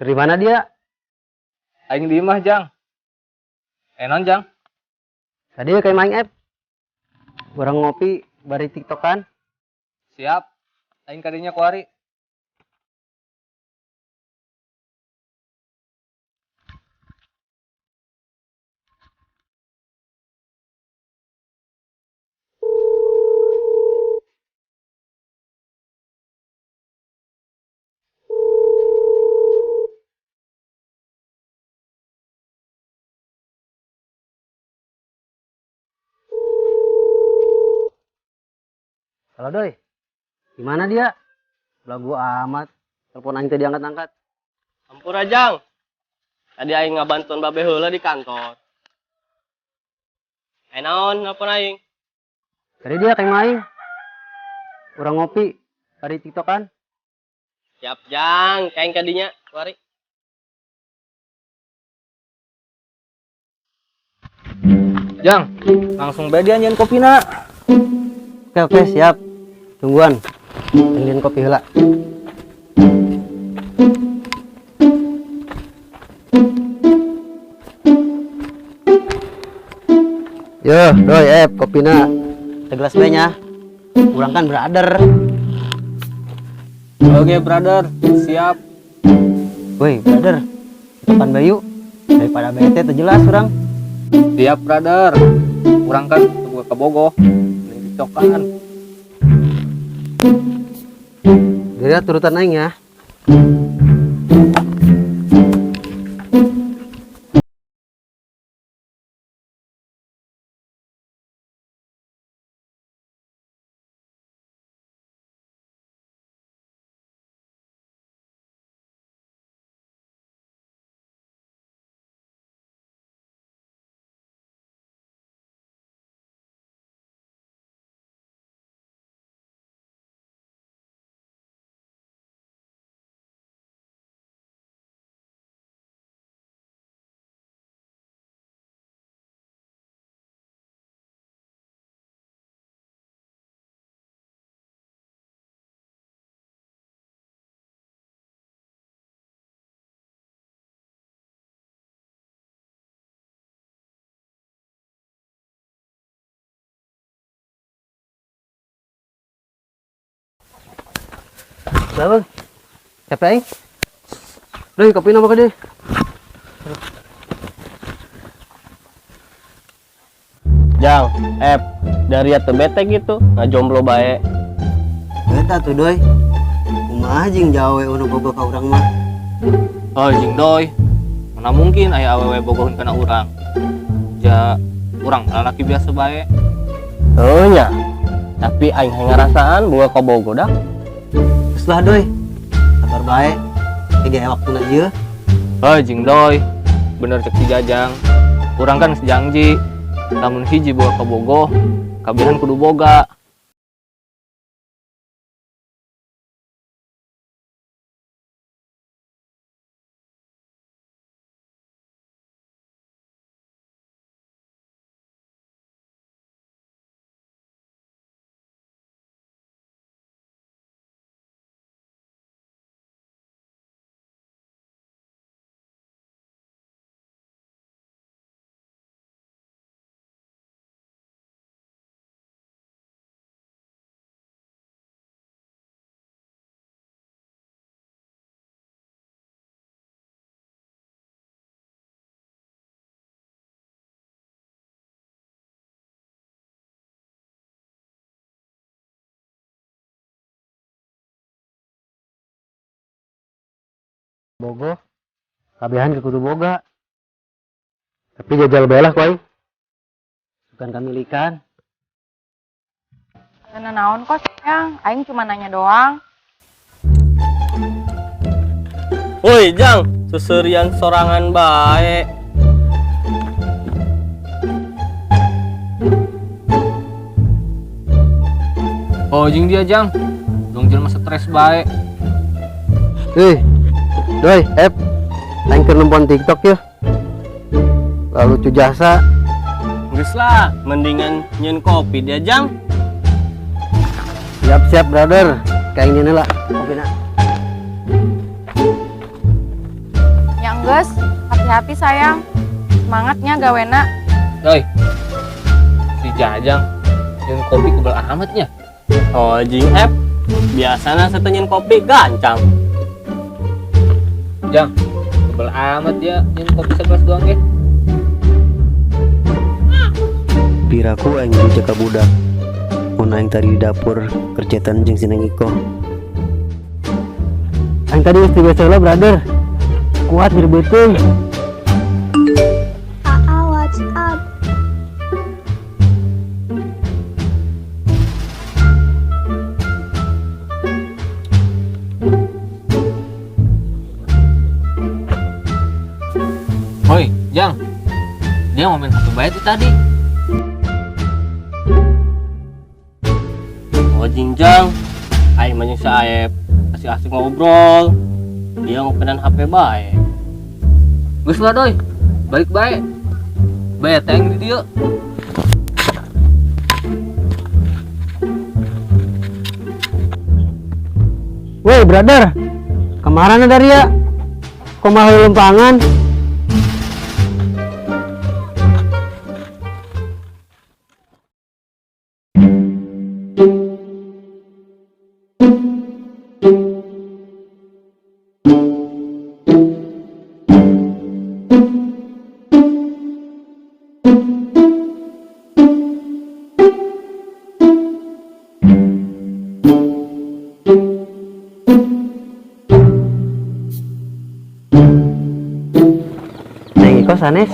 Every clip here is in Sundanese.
Dari mana dia? Aing di imah, Jang. Eh, naon, Jang? Tadi kayak main app. Urang ngopi bari TikTokan. Siap. Aing kadinya kuari. Halo Doi. Gimana dia? Belagu amat. Telepon aing tadi angkat-angkat. Ampura, Jang. Tadi aing ngabantuan babe heula di kantor. Eh, naon nelpon aing? Tadi dia kayak main. Urang ngopi bari TikTokan. Siap, Jang. Kayak kadinya kuari. Jang, langsung bae dia nyieun kopina. Oke, oke, siap. Tungguan. Nyieun kopi heula. Yo, Doi, kopina. Segelas bae nya. Urang kan brother. Oke, brother. Siap. Woi, brother. Depan Bayu. Daripada bete teu jelas urang. Siap, brother. Urang kan teu kabogoh. Mending TikTokan. Geura turutan aing ya. Lah, Bang. Capek aing. Doi, kopi nama deh. Jang, dari teu bete gitu, ngajomblo bae. Eta tuh, Doi. Kumaha jeung jawe nu bogoh ka urang mah? Oh, jeung Doi. Mana mungkin aya awewe bogoheun kana urang. Ja urang lalaki biasa bae. Oh nya. Tapi aing hayang ngarasaan boga kabogoh dah. Geus lah, Doi. Sabar bae. Tiga waktuna ieu. Oh, jeung Doi. Bener cek si Jajang. Urang kan sejanji. Lamun hiji boga kabogoh, kabehan kudu boga. Bogoh, kabehan ke kudu boga. Tapi jajal bae lah ku aing. Bukan kamilikan. Karena naon kok sayang, aing cuma nanya doang. Woi, Jang, seserian sorangan bae. Oh, jeung dia, Jang. Dong jelema stres bae. Doi, aing keur nempon TikTok ya. Lalu lucu jasa. Geus lah, mendingan nyeun kopi dia, Jang. Siap, siap, brother. Kayak ini lah, kopina. Geus, hati-hati sayang. Semangatnya gawena. Doi, si Jajang nyieun kopi kebel amatnya. Oh, jing Ep. Biasana setenyin kopi gancang. Jang, kebel amat ya nyieun kopi segelas doang ge. Piraku aing rujak ka budak. Mun aing tadi di dapur kerjatan jeung si Neng Iko. Aing tadi geus di WC lah, brother. Kuat nyeri beuteung. Aa, what's up? Hoi, Jang. Dia mau main HP bae tuh tadi. Oh, jing Jang. Aing mah jeung si Aep asik-asik ngobrol. Dia ngopenan HP bae. Geus lah, Doi. Balik bae. Bete aing di dieu. Woi, brother. Kemana dari ya? Kok malah lempangan? Neng Iko sanes.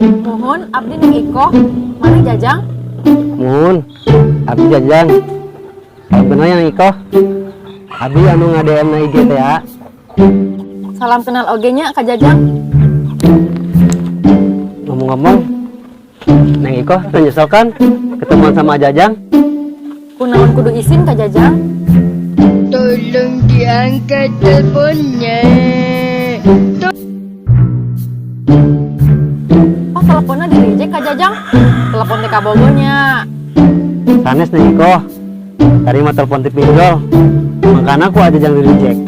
Muhun, abdi Neng Iko. Mana Jajang? Muhun, abdi Jajang. Salam kenal yang Iko. Abdi anu nga-DM na IG teh ya. Salam kenal oge nya ka Jajang. Ngomong-ngomong, Neng Iko teu nyesel kan ketemuan sama Jajang? Kunaon kudu isin ka Jajang? Tolong diangkat teleponnya. Oh, teleponnya di reject ka Jajang. Telepon teh kabogohnya. Sanes Neng Iko. Tadi mah telepon ti pinjol. Makana ku Jajang di reject.